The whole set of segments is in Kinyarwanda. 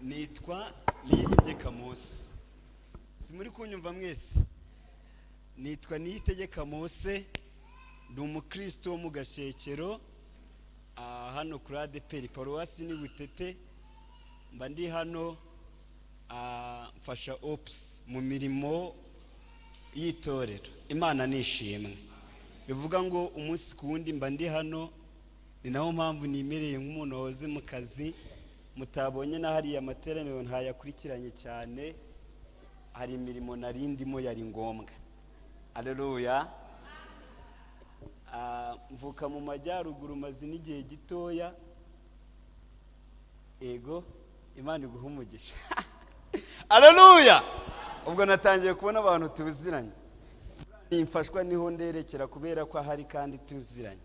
Nitwa Niyitegeka Mose. Si muri kunyumva mwese? Nitwa Niyitegeka Mose, ndi umukristo wo mu Gashyekero, hano kuri ADEPR, paruwasi ni Butete. Mba ndi hano, mfasha ops mu mirimo y'itorero. Imana nishimwe. Bivuga ngo umunsi ku wundi mba ndi hano, ni naho mpamvu nimereye nk'umuntu wahoze mu kazi mutabonye na hariya amateraniro ntayakurikiranye cyane, hari imirimo nari ndimo yari ngombwa. Aleluya. Mvuka mu majyaruguru, maze n'igihe gitoya. Ego, Imana iguha umugisha. Aleluya. Ubwo natangiye kubona abantu tuziranye, nimfashwa niho nderekera kubera ko ahari kandi tuziranye.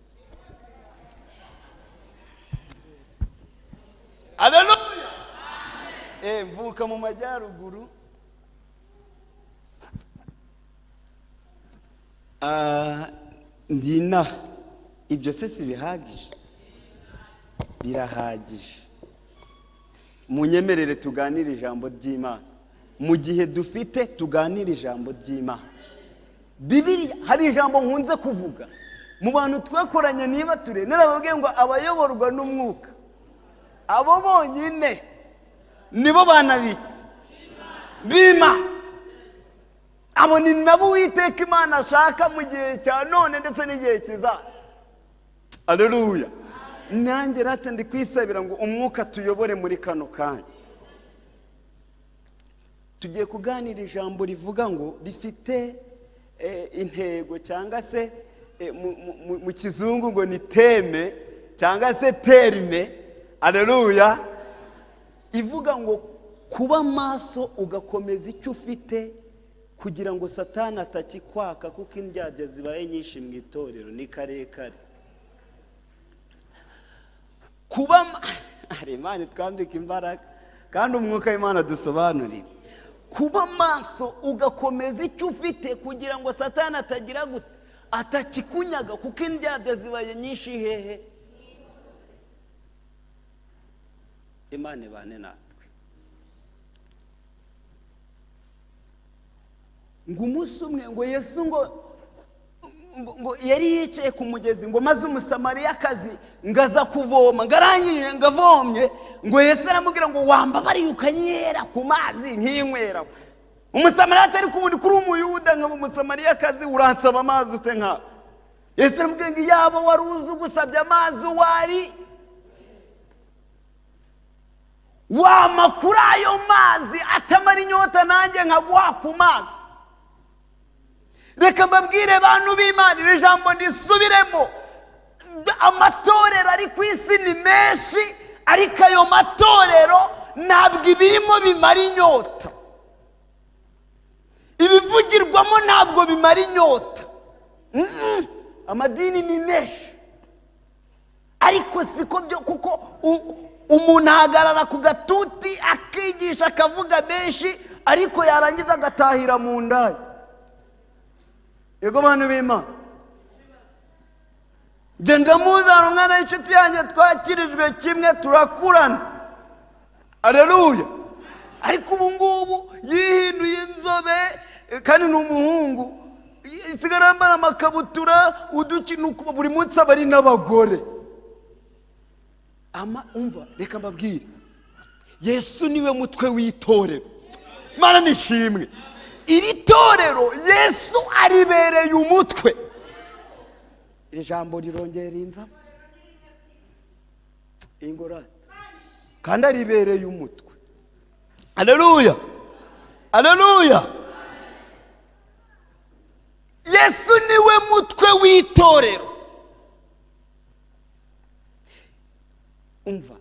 Aleluya. Mvuka mu majyaruguru. Ndi inaha. Ibyo se si bihagije? Birahagije. Munyemerere tuganire ijambo ry'Imana. Mu gihe dufite tuganire ijambo ry'Imana. Bibiliya hari ijambo nkunze kuvuga mu bantu twakoranye, niba ture narababwiye ngo abayoborwa n'umwuka abo bonyine nibo banabiki bima, abo ni nabo Uwiteka Imana ashaka mu gihe cya none ndetse n'igihe kizaza. Aleluya. Nanjye rata ndi kwisabira ngo umwuka tuyobore muri kano kanya. Tugiye kuganira ijambo rivuga ngo rifite intego cyangwa se mu kizungu ngo ni teme cyangwa se terme. Aleluya. Ivuga ngo kuba maso ugakomeza icyo ufite kugira ngo Satani atakikwaka, kuko indyarya zibaye nyinshi mu itorero ni karekare. Kuba hari Imana itwambika imbaraga kandi umwuka w'Imana dusobanurire. Kuba maso ugakomeza icyo ufite kugira ngo Satani atagira gute, atakikunyaga, kuko indyarya zibaye nyinshi hehe. Imana ibane natwe. Ngo umunsi umwe ngo Yesu ngo yari yicaye ku mugezi, ngo maze umusamariyakazi ngaza kuvoma, ngarangije ngavomye, ngo Yesu aramubwira ngo wambabariye ukanyera ku mazi nkinywera. Umusamariya atari kubundi kuri umuyuda nkaba umusamariyakazi, uransaba amazi ute nka? Yesu aramubwira ngo yaba wari uzi ugusabye amazi wari wama kuri ayo mazi atamara inyota, nanjye nkaguha ku mazi. Reka mbabwire bantu b'Imana, iri jambo ndisubiremo. Amatorero ari ku isi ni menshi, ariko ayo matorero ntabwo ibirimo bimara inyota, ibivugirwamo ntabwo bimara inyota. Amadini ni menshi, ariko siko byo, kuko umuntu ahagarara ku gatuti akigisha akavuga menshi, ariko yarangiza agatahira mu ndaya. Yego bantu b'Imana, genda muzana umwana w'inshuti yanjye twakirijwe kimwe turakurana. Aleluya. Ariko ubu ngubu yihinduye inzobe, kandi ni umuhungu, isigara yambara amakabutura udukino, buri munsi aba ari n'abagore. Ama umva, reka mbabwire, Yesu niwe mutwe w'itorero. Imana nishimwe. Iri torero Yesu aribereye umutwe. Iri jambo rirongera inzama ingorane, kandi aribereye umutwe. Aleluya, aleluya. Yesu niwe mutwe w'itorero. Umva,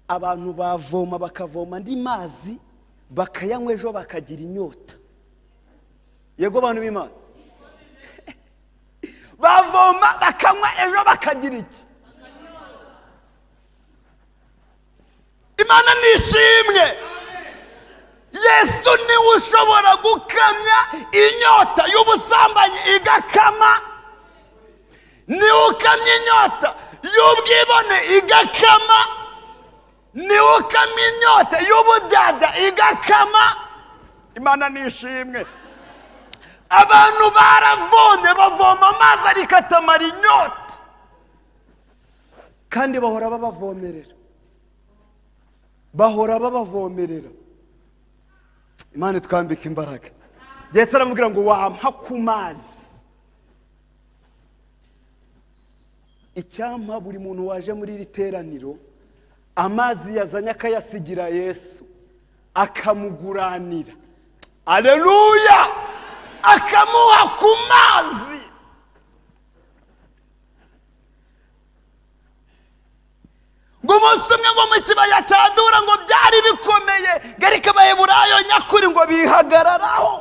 abantu bavoma bakavoma andi mazi bakayanywa ejo bakagira inyota. Yego bantu b'Imana, bavoma bakanywa ejo bakagira iki? Imana nishimwe. Yesu niwe ushobora gukamya inyota y'ubusambanyi igakama, niwe ukamya inyota y'ubwibone igakama, Niwe ukama inyota y'ubudyarya igakama. Imana nishimwe. Abantu baravomye, bavoma amazi ariko atamara inyota, kandi bahora babavomerera, bahora babavomerera. Imana itwambika imbaraga. Yesu aramubwira ngo: "Wampa ku mazi." Icyampa buri muntu waje muri iri teraniro amazi yazanye akayasigira Yesu, akamuguranira, aleluya, akamuha ku mazi. Ngo umunsi umwe ngo mu kibaya cya Dura ngo byari bikomeye, ngo ariko Abaheburayo nyakuri ngo bihagararaho,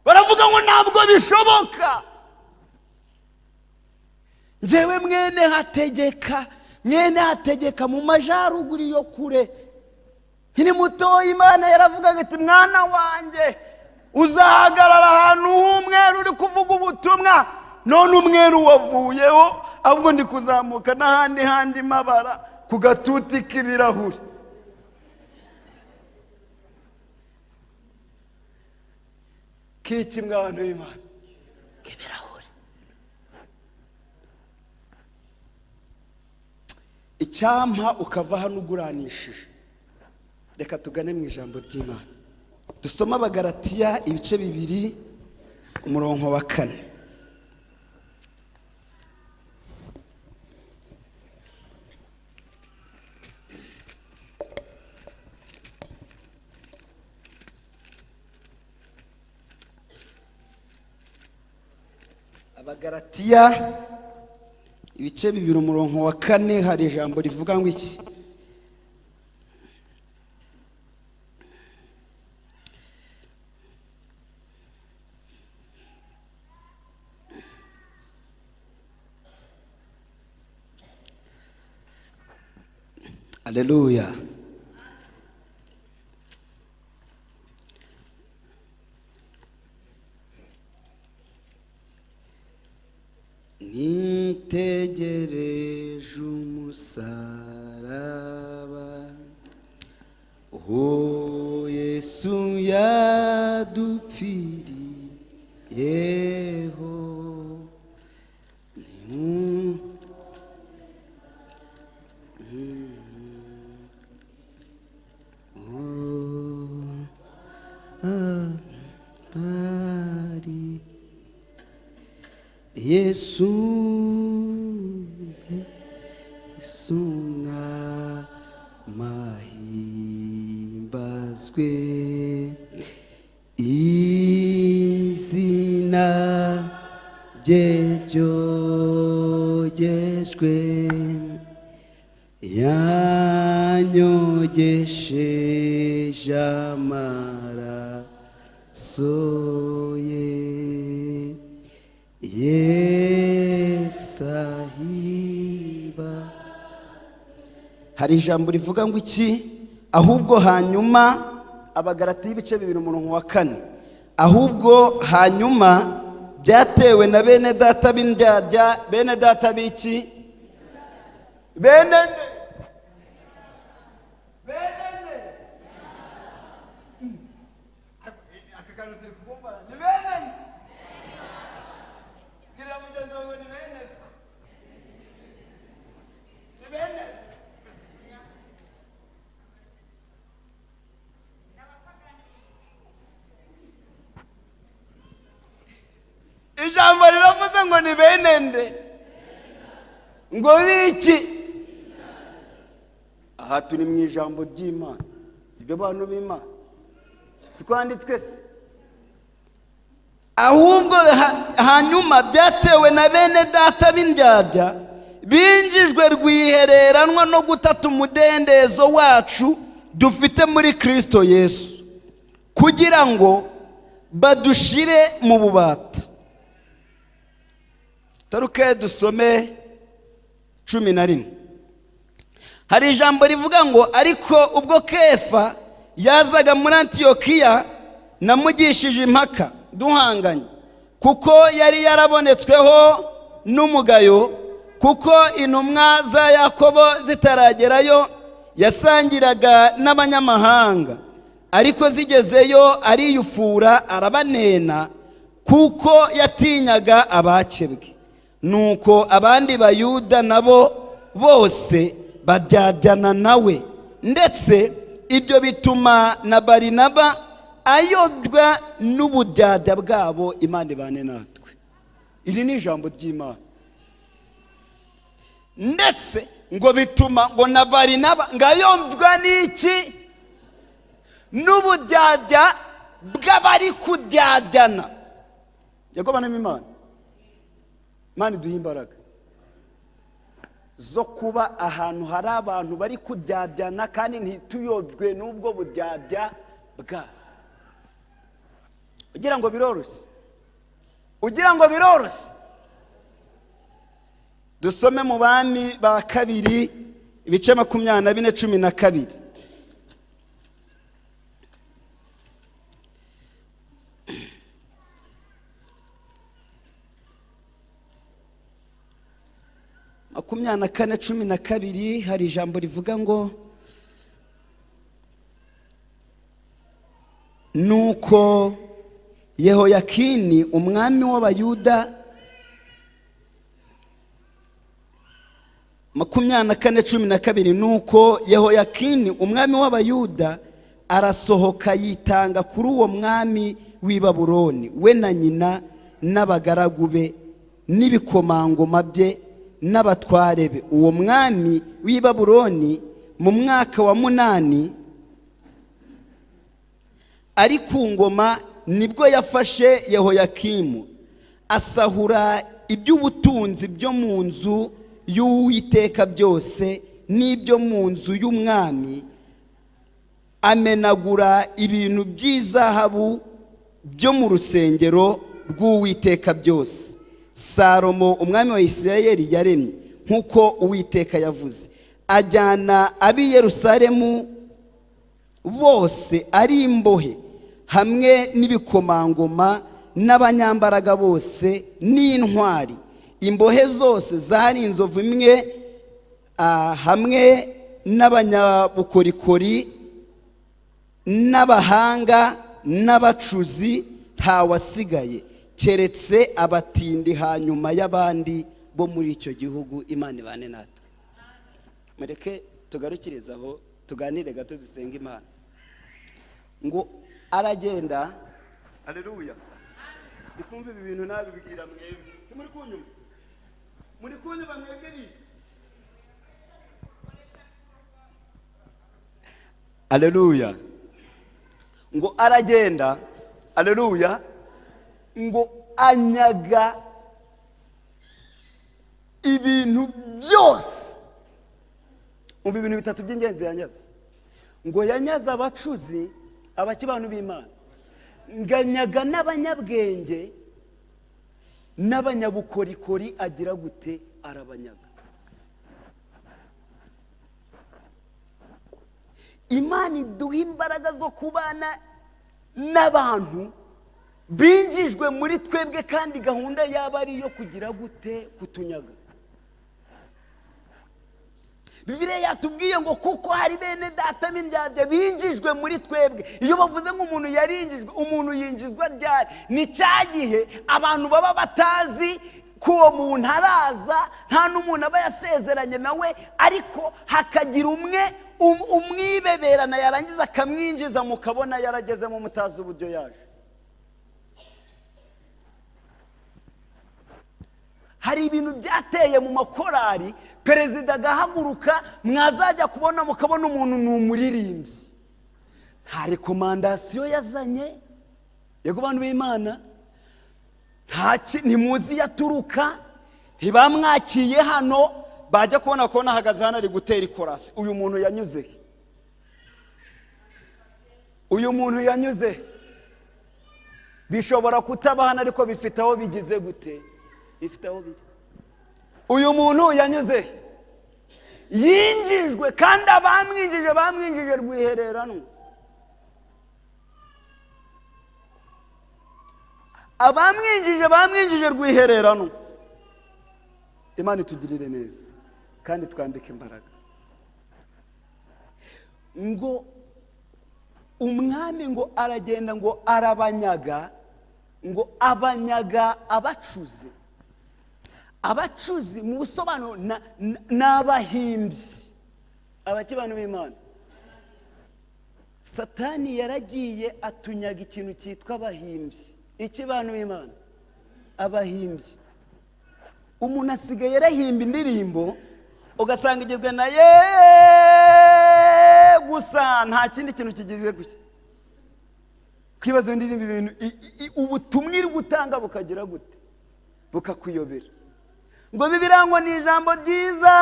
baravuga ngo ntabwo bishoboka. Njyewe mwene Hategeka, mwene Hategeka mu majyaruguru yo kure, nkiri mutoya Imana yaravugaga ati: "Mwana wanjye, uzahagarara ahantu h'umweru uri kuvuga ubutumwa." None umweru wavuyeho, ahubwo ndi kuzamuka n'ahandi handi mabara ku gatuti k'ibirahuri. K'iki mwana w'Imana? K'ibirahuri. Icyampa ukava hano uguranishije. Reka tugane mu ijambo ry'Imana, dusome Abagaratiya ibice 2, umurongo wa 4. Abagaratiya ibice 2, umurongo wa 4, hari ijambo rivuga ngo iki? Aleluya. Nitegereje umusaraba, uwo Yesu yadupfiriyeho. Ari Yesu, Yesu mahimbazwe, izina rye ryogejwe, yanyogesheje amaraso ye. Yesu ahimba. Hari ijambo rivuga ngo iki? Ahubwo hanyuma, Abagaratiya ibice 2, umurongo wa 4: ahubwo hanyuma byatewe na bene data b'indyarya. Bene data b'iki? Bene nde? Bene nde? Aka kantu turi kukumva, ni bene nde? Bwira mugenzi wawe ngo ni bene se, ni bene se. Ijambo riravuze ngo ni bene nde? Ngo biki? Aha turi mu ijambo ry'Imana, sibyo bantu b'Imana? Sikwanditswe se? Ahubwo hanyuma byatewe na bene data b'indyarya, binjijwe rwihereranwa no gutata umudendezo wacu dufite muri Kristo Yesu, kugira ngo badushire mu bubata. Taruke dusome 11. Hari ijambo rivuga ngo: ariko ubwo Kefa yazaga muri Antiyokiya, namugishije impaka duhanganye, kuko yari yarabonetsweho n'umugayo, kuko intumwa za Yakobo zitaragerayo. Yasangiraga n'abanyamahanga. Ariko zigezeyo ariyufura, arabanena, kuko yatinyaga abakebwe. Nuko abandi Bayuda nabo bose baryajyana nawe, ndetse ibyo bituma na Barinaba ayobywa n'uburyarya bwabo. Imana ibane natwe. Iri ni ijambo ry'Imana. Ndetse ngo bituma ngo na Barinaba ngo ayobywa n'iki? N'uburyarya bw'abari kuryaryana. Yagobanamo Imana. Imana iduha imbaraga zo kuba ahantu hari abantu bari kuryaryana, kandi ntituyobywe n'ubwo buryarya bwabo. Ugira ngo biroroshye? Ugira ngo biroroshye? Dusome mu Bami ba Kabiri, ibice 24:12. 24:12, hari ijambo rivuga ngo: "Nuko Yehoyakini umwami w'Abayuda." 24:12: "Nuko Yehoyakini umwami w'Abayuda arasohoka, yitanga kuri uwo mwami w'i Babuloni, we na nyina n'abagaragu be n'ibikomangoma bye n'abatware be. Uwo mwami w'i Babuloni mu mwaka wa 8 ari ku ngoma, nibwo yafashe Yehoyakimu, asahura iby'ubutunzi byo mu nzu y'Uwiteka byose n'ibyo mu nzu y'umwami, amenagura ibintu by'izahabu byo mu rusengero rw'Uwiteka byose Salomo umwami wa Isirayeli yaremye, nk'uko Uwiteka yavuze. Ajyana ab'i Yerusalemu bose ari imbohe, hamwe n'ibikomangoma n'abanyambaraga bose n'intwari. Imbohe zose zari 1,000, hamwe n'abanyabukorikori n'abahanga n'abacuzi. Ntawasigaye keretse abatindi hanyuma y'abandi bo muri icyo gihugu." Imana ibane natwe. Mureke tugarukirize aho, tuganire gato, dusenga Imana. Ngo aragenda. Aleluya! Ndikumva ibi bintu nabibwira mwebwe. Si muri kunyumva? Muri kunyumva mwebwe bi? Aleluya! Ngo aragenda, aleluya, ngo anyaga ibintu byose. Umva ibintu bitatu by'ingenzi yanyaze. Ngo yanyaze abacuzi, abakibanu b'Imana, nganyaga n'abanyabwenge n'abanyabukorikori. Agira gute? Arabanyaga. Imana iduha imbaraga zo kubana n'abantu binjijwe muri twebwe, kandi gahunda yaba ari iyo kugira gute? Kutunyaga. Bibiliya yatubwiye ngo kuko hari bene data b'indyarya binjijwe muri twebwe. Iyo bavuze ngo umuntu yarinjijwe, umuntu yinjizwa ryari? Ni cya gihe abantu baba batazi ko uwo muntu araza, nta n'umuntu aba yasezeranye nawe, ariko hakagira umwe umwibeberana, yarangiza akamwinjiza, mukabona yaragezemo mutazi uburyo yaje. Hari ibintu byateye mu makorari, perezida agahaguruka, mwazajya kubona mukabona umuntu ni umuririmbyi, nta recommandation yazanye. Yego bantu b'Imana, ntimuzi yaturuka, ntibamwakiye hano, bajya kubona kubona ahagaze hano ari gutera ikorasi. Uyu muntu yanyuze he? Uyu muntu yanyuze he? Bishobora kutaba hano, ariko bifite aho bigize gute? Bifite aho biri. Uyu muntu yanyuze he? Yinjijwe, kandi abamwinjije bamwinjije rwihereranwa. Abamwinjije bamwinjije rwihereranwa. Imana itugirire neza kandi twambike imbaraga. Ngo umwami ngo aragenda, ngo arabanyaga, ngo abanyaga abacuzi. Abacuzi mu busobanuro ni abahimbyi, abakibano b'Imana. Satani yaragiye atunyaga ikintu cyitwa abahimbyi. Ikibano b'Imana, abahimbyi. Umuntu asigaye yarahimba indirimbo, ugasanga igizwe na ye gusa, nta kindi kintu kigizwe gutya. Kwibaza indirimbo, ibintu ubutumwa iri gutanga bukagira gute? Bukakuyobera. Ngo bibirango ni ijambo ryiza,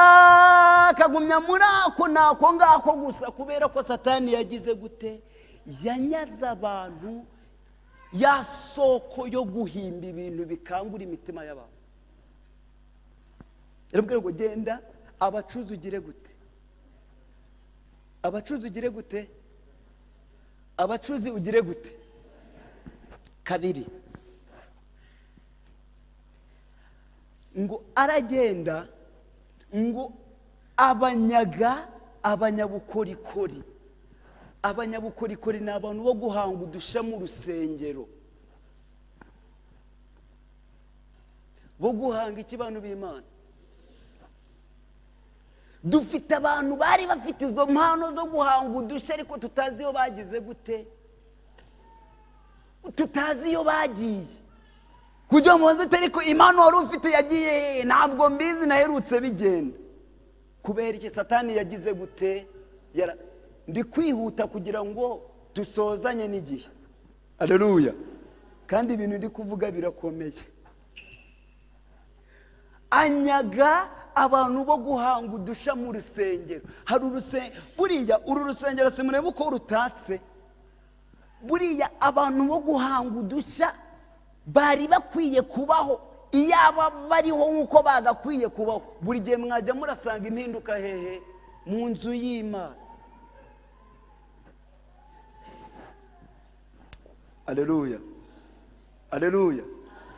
kagumya muri ako nako ngako gusa, kubera ko Satani yagize gute? Yanyaze abantu ya soko yo guhimba ibintu bikangura imitima y'abantu. Yarabwira ngo: "Genda, abacuzi ugire gute? Abacuzi ugire gute? Abacuzi ugire gute?" Kabiri, ngo aragenda, ngo abanyaga abanyabukorikori. Abanyabukorikori ni abantu bo guhanga udushya mu rusengero, bo guhanga iki, bantu b'Imana? Dufite abantu bari bafite izo mpano zo guhanga udushya, ariko tutazi iyo bagize gute, tutazi iyo bagiye. Kugira ngo mubaze uti: "Ariko impano wari ufite yagiye hehe?" "Ntabwo mbizi, naherutse bigenda." Kubera iki? Satani yagize gute? Ndi kwihuta kugira ngo dusozanye n'igihe. Aleluya! Kandi ibintu ndi kuvuga birakomeye. Anyaga abantu bo guhanga udushya mu rusengero. Hari urusengero, buriya uru rusengero simurebe uko rutatse. Buriya abantu bo guhanga udushya bari bakwiye kubaho. Iyaba bariho nk'uko bagakwiye kubaho, buri gihe mwajya murasanga impinduka hehe? Mu nzu y'Imana. Aleluya, aleluya!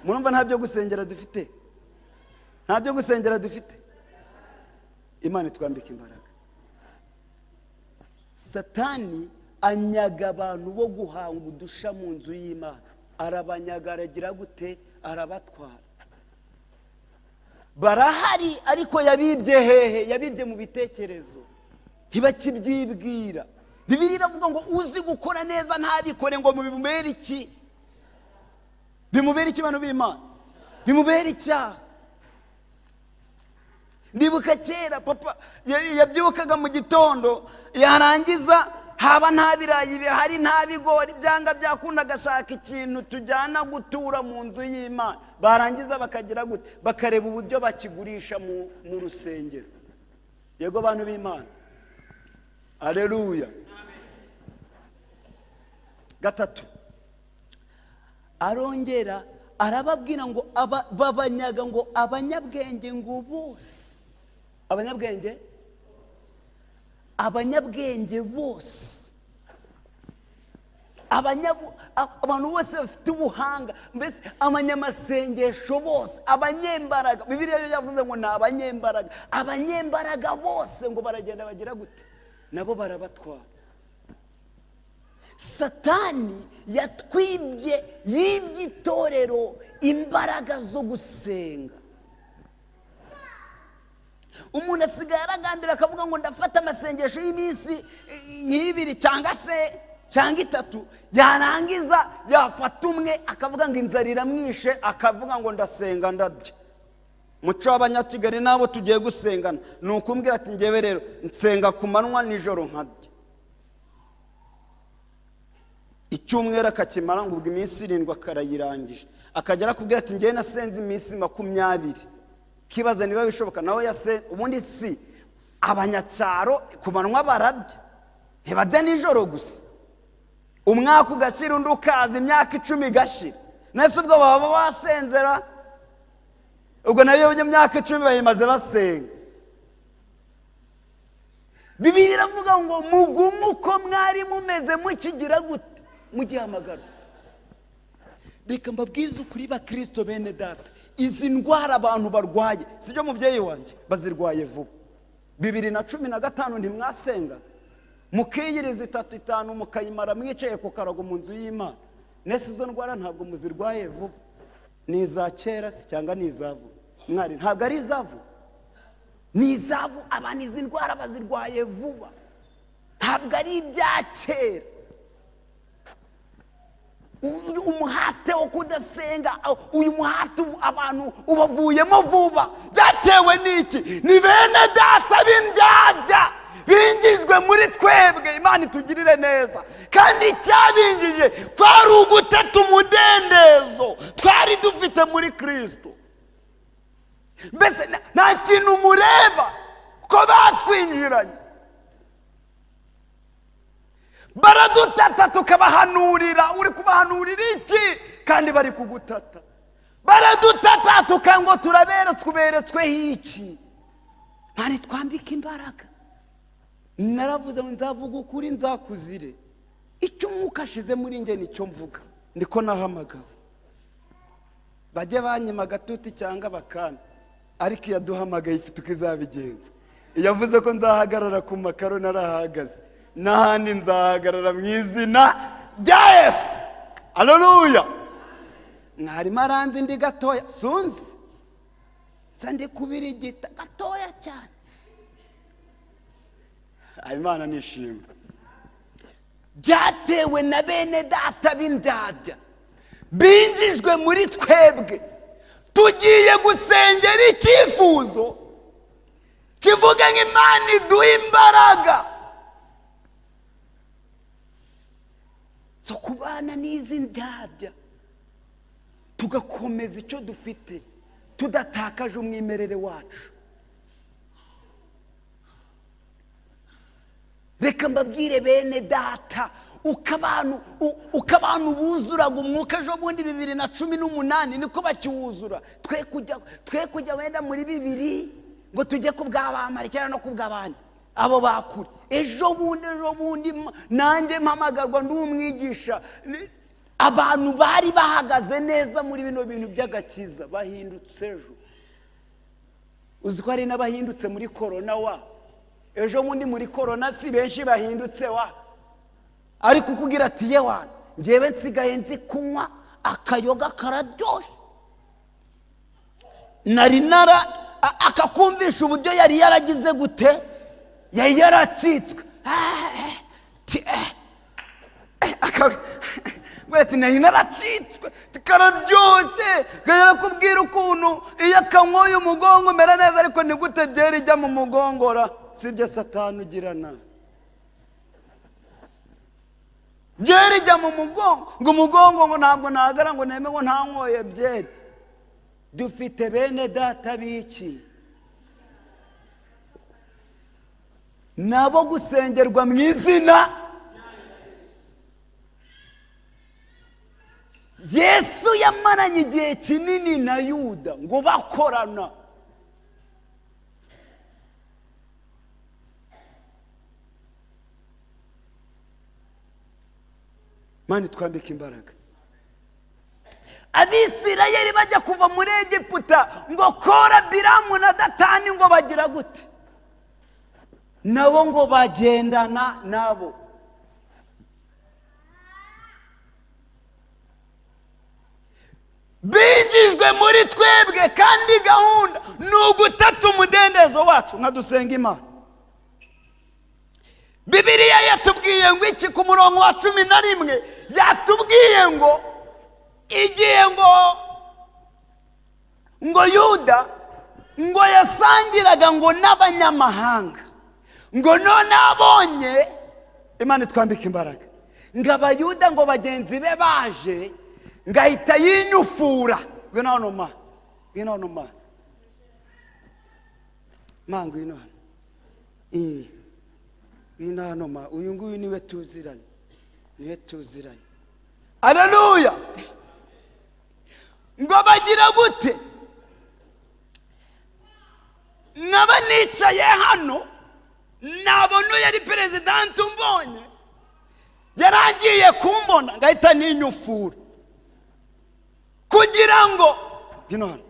Murumva nta byo gusengera dufite, nta byo gusengera dufite. Imana itwambika imbaraga. Satani anyaga abantu bo guhanga udushya mu nzu y'Imana. Arabanyaga, aragira gute? Arabatwara. Barahari, ariko yabibye hehe? Yabibye mu bitekerezo, ntibakibyibwira. Bibiliya iravuga ngo uzi gukora neza ntabikore, ngo bimubere iki? Bimubere iki, bantu b'Imana? Bimubere icyaha. Ndibuka kera papa yabyukaga mu gitondo, yarangiza haba nta birayi bihari, nta bigori, byanga byakunda agashaka ikintu tujyana gutura mu nzu y'Imana. Barangiza bakagira gute? Bakareba uburyo bakigurisha mu rusengero. Yego, bantu b'Imana, aleluya! Gatatu, arongera arababwira ngo babanyaga ngo abanyabwenge, ngo bose, abanyabwenge, abanyabwenge bose, abantu bose bafite ubuhanga, mbese abanyamasengesho bose, abanyembaraga. Bibiliya yo yavuze ngo ni abanyembaraga. Abanyembaraga bose ngo baragenda bagira gute? Nabo barabatwara. Satani yatwibye, yibye itorero imbaraga zo gusenga. Umuntu asigaye aragambira, akavuga ngo ndafata amasengesho y'iminsi nk'ibiri cyangwa se cyangwa itatu, yarangiza yafata umwe akavuga ngo inzara iramwishe, akavuga ngo ndasenga ndarya. Muco w'Abanyakigali n'abo tugiye gusengana ni ukumbwira ati: "Ngewe rero nsenga ku manywa, nijoro nkarya." Icyumweru akakimara, ngo ubwo iminsi 7 akarayirangije, akajya arakubwira ati: "Ngewe nasenze iminsi 20." Kibaza niba bishoboka nawe yase. Ubundi si abanyacyaro ku manywa bararya, ntibajya nijoro gusa. Umwaka ugashyira, undi ukaza, imyaka 10 igashira. Nese ubwo baba basenzera? Ubwo nayo iyo myaka 10 bayimaze basenga. Bibiliya iravuga ngo mugume uko mwari mumeze mukigira gute? Mugihamagara. Reka mbabwize ukuri, Bakristo bene data, izi ndwara abantu barwaye, sibyo mubyeyi wanjye, bazirwaye vuba. 2015 ntimwasenga. Mukiyiriza itatu, itanu, mukayimara mwicaye ku karago mu nzu y'Imana. Nese izo ndwara ntabwo muzirwaye vuba? Ni iza kera se cyangwa ni iza vuba? Mwari, ntabwo ari iza vuba, ni iza vuba. Abantu izi ndwara bazirwaye vuba, ntabwo ari ibya kera. Uyu umuhate wo kudasenga, uyu muhate abantu ubavuyemo vuba. Byatewe n'iki? Ni bene data b'indyarya binjijwe muri twebwe. Imana itugirire neza. Kandi icyabinjije kwari ugutata umudendezo twari dufite muri Kirisito. Mbese nta kintu mureba ko batwinjiranye, baradutata tukabahanurira. Uri kubahanurira iki kandi bari kugutata? Baradutata tukango turaberetswe. Uberetsweho iki? Mani, twambike imbaraga. Naravuze ngo nzavuga ukuri, nzakuzire. Icyo umwuka ashize muri njye nicyo mvuga, niko nahamagawe. Bajye banyima agatuti cyangwa bakana, ariko iyo aduhamagaye ifite uko izabigenza. Iyo avuze ko nzahagarara ku makaro, narahagaze, n'ahandi nzahagarara mu izina rya Yesu. Aleluya! Mwarimu aranzi, ndi gatoya, sunzi nsa ndi kubirigita gatoya cyane. Imana nishimwe. Byatewe na bene data b'indyarya binjijwe muri twebwe. Tugiye gusengera icyifuzo kivuga nk'Imana iduha imbaraga zo kubana n'izi ndyarya, tugakomeza icyo dufite tudatakaje umwimerere wacu. Reka mbabwire bene data, uko abantu buzuraga umwuka ejo bundi 2018 niko bakiwuzura. Twe kujya wenda muri bibiri ngo tujye ku bw'abamarikera no ku bw'abandi abo bakure. Ejo bundi, ejo bundi nanjye mpamagarwa ndi umwigisha, abantu bari bahagaze neza muri bino bintu by'agakiza bahindutse ejo. Uzi ko hari n'abahindutse muri korona wa? Ejo bundi muri korona si benshi bahindutse wa? Ariko ukubwira ati: "Yewe, ngewe nsigaye nzi kunywa akayoga kararyoshye, nari nara," akakumvisha uburyo yari yaragize gute, yari yaracitswe. Ati: "Nari naracitswe, kararyoshye." Karakubwira ukuntu iyo akanyoye umugongo umera neza. Ariko ni gute byeri ijya mu mugongora? Sibyo Satani ugirana byeri ijya mu mugongo, ngo umugongo ngo ntabwo nahagara ngo neme ngo ntanyoye byeri. Dufite bene data b'iki nabo gusengerwa mu izina Yesu. Yamaranye igihe kinini na Yuda ngo bakorana. Mani, twambike imbaraga. Abisirayeli bajya kuva muri Egiputa, ngo Kora, Biramu na Datani ngo bagira gute nabo? Ngo bagendana nabo. Binjijwe muri twebwe, kandi gahunda ni ugutata umudendezo wacu. Nka dusenga Imana, Bibiliya yatubwiye ngo iki? Ku murongo wa 11 yatubwiye ngo igihe ngo Yuda ngo yasangiraga ngo n'abanyamahanga, ngo none abonye Imana itwambika imbaraga, ngo Abayuda ngo bagenzi be baje, ngo ahita yinyufura. Ngwino hano ma, ngwino hano ma, ma, ngwino hano. Ngwino hano ma. Uyu nguyu niwe tuziranye, niwe tuziranye. Aleluya! Ngo bagira gute? Nkaba nicaye hano, nabona uyu ari perezidanti umbonye, yaragiye kumbona, ngahita ninyufura kugira ngo, ngwino hano.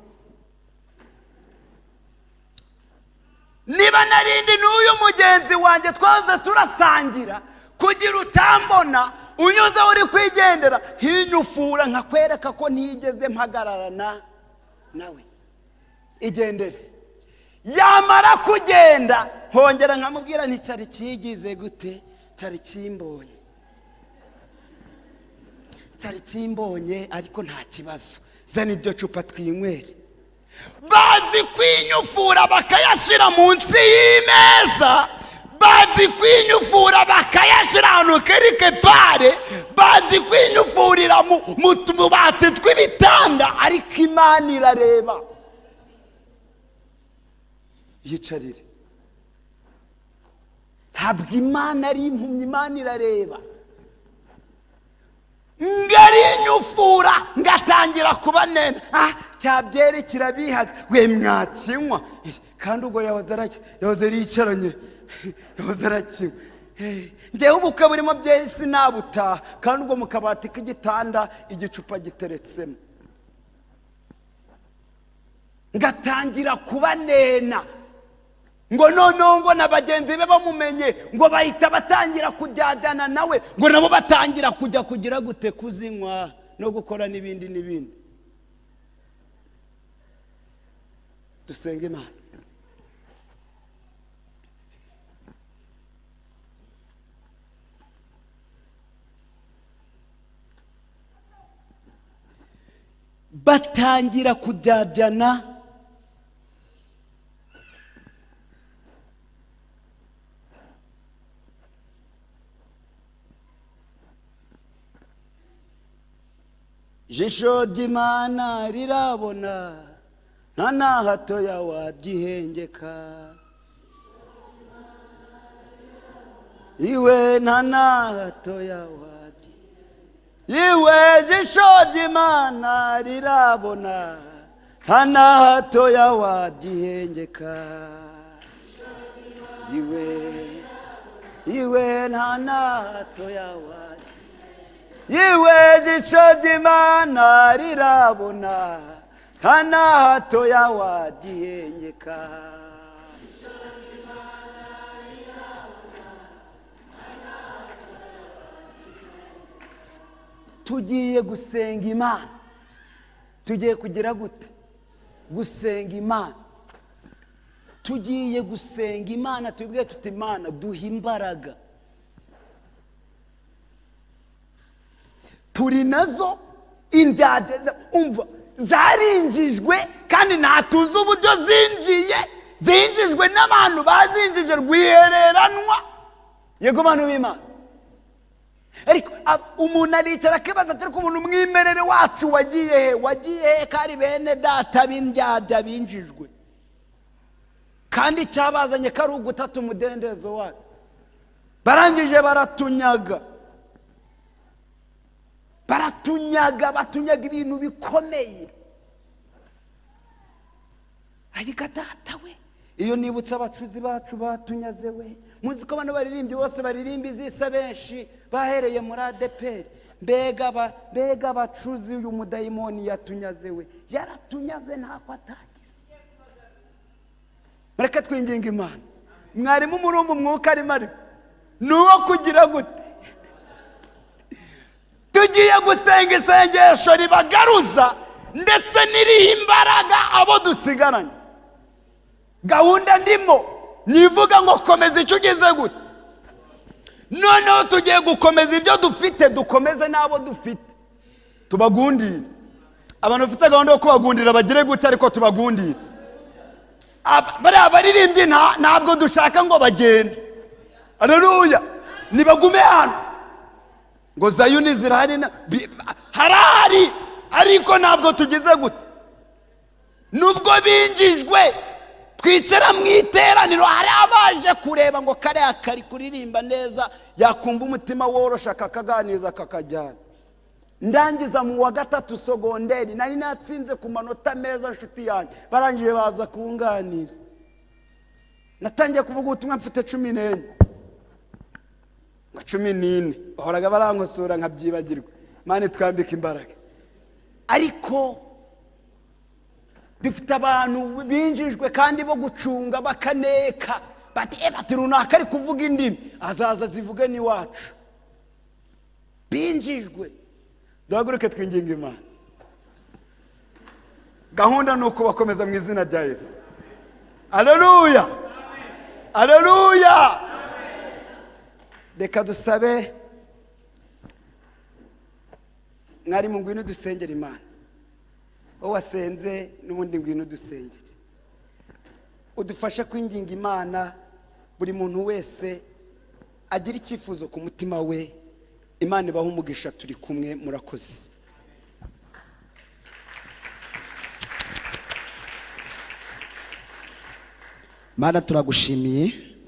Niba narindi n'uyu mugenzi wanjye twahoze turasangira, kugira utambona unyuze uri kwigendera hinyufura nkakwereka ko ntigeze mpagararana nawe, igendere. Yamara kugenda nkongera nkamubwira nti cyari kigize gute, cyari kimbonye, cyari kimbonye, ariko nta kibazo, zana iryo cupa twinywere. Bazi kwinyufura bakayashyira munsi y'imeza, bazi kwinyufura bakayashyira ahantu quelque part, bazi kwinyufurira mu tubati tw'ibitanda, ariko Imana irareba. Yicarire. Ntabwo Imana ari impumyi, Imana irareba. Ngarinyufura ngatangira kubanena, ah, cyabyere kirabihaga we, mwakinywa. Kandi ubwo yahoze araki, yahoze yicaranye, yahoze arakinywa. Njyewe ubukwe burimo byeri sinabutaha, kandi ubwo mu kabati k'igitanda igicupa giteretsemo. Ngatangira kubanena ngo noneho ngo na bagenzi be bamumenye, ngo bahita batangira kujyajyana nawe, ngo nabo batangira kujya kugira gute, kuzinywa no gukora n'ibindi n'ibindi. Dusenge Imana. Batangira kujyajyana. Jisho ry'Imana rirabona, nta na hatoya waryihengeka. Iwe nta na hatoya wadyi iwe, jisho ry'Imana rirabona, nta na hatoya waryihengeka. Iwe iwe nta na hatoya wadyi iwe, jisho ry'Imana rirabona, nta na hatoya waryihengeka. Tugiye gusenga Imana. Tugiye kugira gute? Gusenga Imana. Tugiye gusenga Imana, tubwire tuti: "Imana, duha imbaraga." Turi nazo indyarya, umva, zarinjijwe kandi ntatuzi uburyo zinjiye, zinjijwe n'abantu bazinjije rwihereranwa. Yego, bantu b'Imana, ariko umuntu aricara akibaza ati: "Ariko umuntu umwimerere wacu wagiye he? Wagiye he?" Kari bene data b'indyarya binjijwe, kandi icyabazanye ko ari ugutata umudendezo wacu. Barangije baratunyaga, baratunyaga, batunyaga ibintu bikomeye. Ariko data we, iyo nibutse abacuzi bacu batunyaze we, muzi ko bano baririmbyi bose baririmba izisa benshi bahereye muri ADEPR. Mbega abacuzi uyu mudayimoni yatunyaze we, yaratunyaze ntako atagize. Mureke twinginga Imana. Mwarimu, murumva umwuka arimo, ariko ni uwo kugira gute? Tugiye gusenga isengesho ribagaruza ndetse n'iriho imbaraga abo dusigaranye. Gahunda ndimo nivuga ngo komeza icyo ugeze gute. Noneho tugiye gukomeza ibyo dufite, dukomeze n'abo dufite, tubagundire. Abantu bafite gahunda yo kubagundira bagire gute, ariko tubagundire. Bariya baririmbyi ntabwo dushaka ngo bagende. Aleluya, nibagume hano. Ngo Zayuni zirahari, harahari, ariko ntabwo tugize gute, nubwo binjijwe. Twicara mu iteraniro, hari abaje kureba ngo kariya kari kuririmba neza, yakumva umutima worosha akakaganiza kakajyana. Ndangiza mu wa gatatu sogonderi, nari natsinze ku manota meza, nshuti yanjye. Barangije baza kunganiza. Natangiye kuvuga ubutumwa mfite 14 ngo 14, bahoraga barankosora nkabyibagirwa. Imana itwambika imbaraga. Ariko Dufite abantu binjijwe kandi bo gucunga bakaneka, bati bati runaka ari kuvuga indimi, azaza zivuge n'iwacu. Binjijwe. Duhaguruke twinginga Imana. Gahunda ni ukubakomeza mu izina rya Yesu. Aleluya, aleluya. Reka dusabe mwarimu, ngwino dusengere Imana. Wowe wasenze n'ubundi, ngwino dusengere, udufashe kwinginga Imana. Buri muntu wese agira icyifuzo ku mutima we. Imana ibahe umugisha. Turi kumwe, murakoze. Mana, turagushimiye.